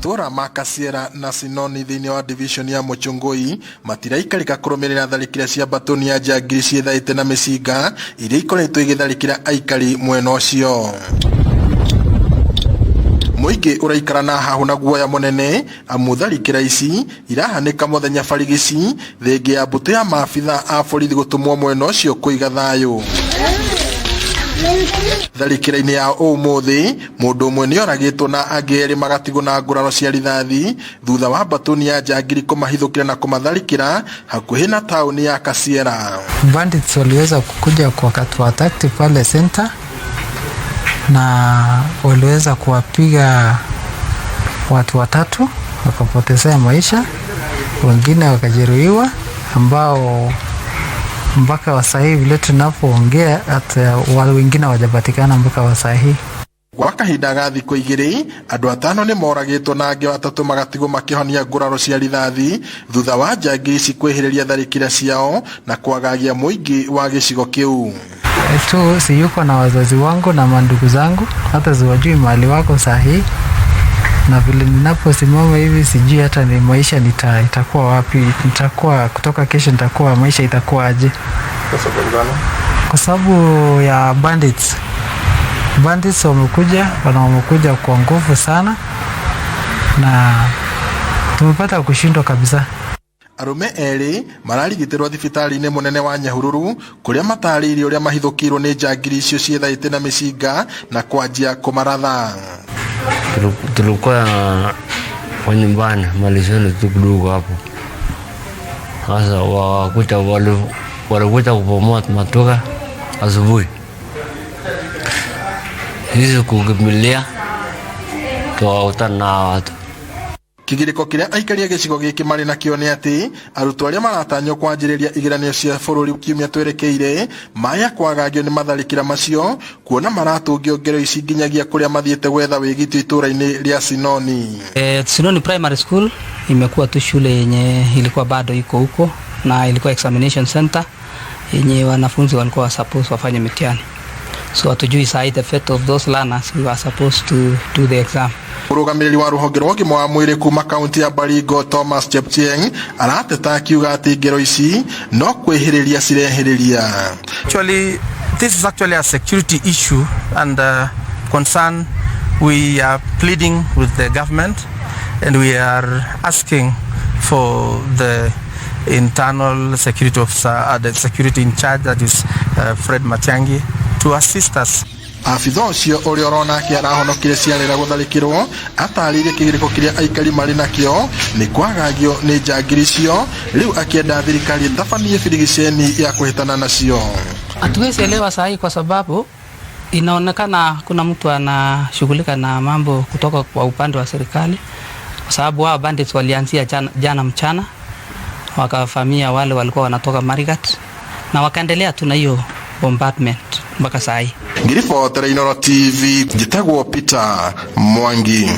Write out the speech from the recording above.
Matũra ma Kasiera na Sinoni thĩinĩ wa division ya Muchungui matiraikarĩka kũrũmĩrĩra tharĩkĩra cia mbatũni ya njangiri ciĩthaĩte na mĩcinga iria ikoretwo igĩtharĩkĩra aikari mwena ũcio. Mũingĩ ũraikara na hahũ na guoya mũnene amu tharĩkĩra ici irahanĩka mũthenya barigici thĩngĩ ya mbũtũ ya maabitha a borithi gũtũmwo mwena ũcio kũiga thayũ. Tharĩkĩra-inĩ ya ũmũthĩ mũndũ ũmwe nĩoragĩtwo na angĩ erĩ magatigwo na nguraro cia rithathi thutha wa mbatũni ya njangiri kũmahithũkĩra na kũmatharĩkĩra hakuhĩ na taũni ya Kasiera. Bandits waliweza kukuja wakatuattack pale center na waliweza kuwapiga watu watatu wakapotezea maisha, wengine wakajeruhiwa, ambao mpaka wa saa hii vile tunapoongea hata wengine hawajapatikana mpaka wa saa hii. Gwa kahinda ga thikũ igĩrĩ andũ atano nĩ moragĩtwo na angĩ atatũ magatigwo makĩhonia nguraro cia rithathi thutha wa njangiri ici kwĩhĩrĩria tharĩkĩra ciao na kwagagia mũingĩ wa gĩcigo kĩu. Tu siyuko na wazazi wangu na mandugu zangu, hata siwajui mahali wako saa hii, na vile ninaposimama hivi sijui hata ni maisha itakuwa wapi, nitakuwa kutoka kesho nitakuwa maisha itakuwa aje, kwa sababu ya bandits. Bandits wamekuja na wamekuja kwa nguvu sana na tumepata kushindwa kabisa. Arũme erĩ mararigitĩrwo thibitarĩ-inĩ mũnene wa Nyahururu kũrĩa matarĩirie ũrĩa mahithũkĩirwo nĩ njangiri icio ciĩthaĩte na mĩcinga na kwanjia kũmaratha. Tulikuwa kwa nyumbani malishoni tu kidogo hapo. Sasa wakuta walikuja kubomoa matuka asubuhi, sisi kukimbilia tukakutana na watu. Kĩgirĩko kĩrĩa aikari a gĩcigo gĩkĩ marĩ nakĩo nĩ atĩ arutwo arĩa maratanywo kwanjĩrĩria igeranio cia bũrũri kiumia twerekeire maya kwagagio nĩ matharĩkĩra macio kuona maratũngio ngero ici nginyagia kũrĩa mathiĩte gwetha wĩgitio itũra-inĩ rĩa Sinoni. Sinoni Primary School imekuwa tu shule yenye ilikuwa bado iko huko na ilikuwa examination center yenye wanafunzi walikuwa supposed wafanye mitihani. So hatujui sahi the fate of those learners who are supposed to do the exam. Mũrũgamĩrĩri wa rũhonge rwa ũgima wa mwĩrĩ kuma kaunti ya Baringo Thomas Chepchieng arateta akiuga atĩ ngero ici no kwĩhĩrĩria cirehĩrĩria. Actually, this is actually a security issue and concern. We are pleading with the government and we are asking for the internal security officer, the security in charge, that is Fred Matiang'i, to assist us. Abitha ũcio ũrĩa ũronake arahonokire ciarera gũtharĩkĩrwo atarĩirie kĩgirĩko kĩrĩa aikari marĩ nakĩo nĩ kwagagio nĩ njangiri icio rĩu akĩenda thirikari ĩtabanie birigiceni ya kũhĩtana nacio. Hatuwezi elewa sahi kwa sababu inaonekana kuna mtu anashughulika na mambo kutoka kwa upande wa serikali, kwa sababu wao bandits walianzia jana, jana mchana wakavamia wale walikuwa wanatoka Marigat na wakaendelea tu na hiyo bombardment mpaka saa hii. Ngiribotera Inooro TV, njĩtagwo Peter Mwangi.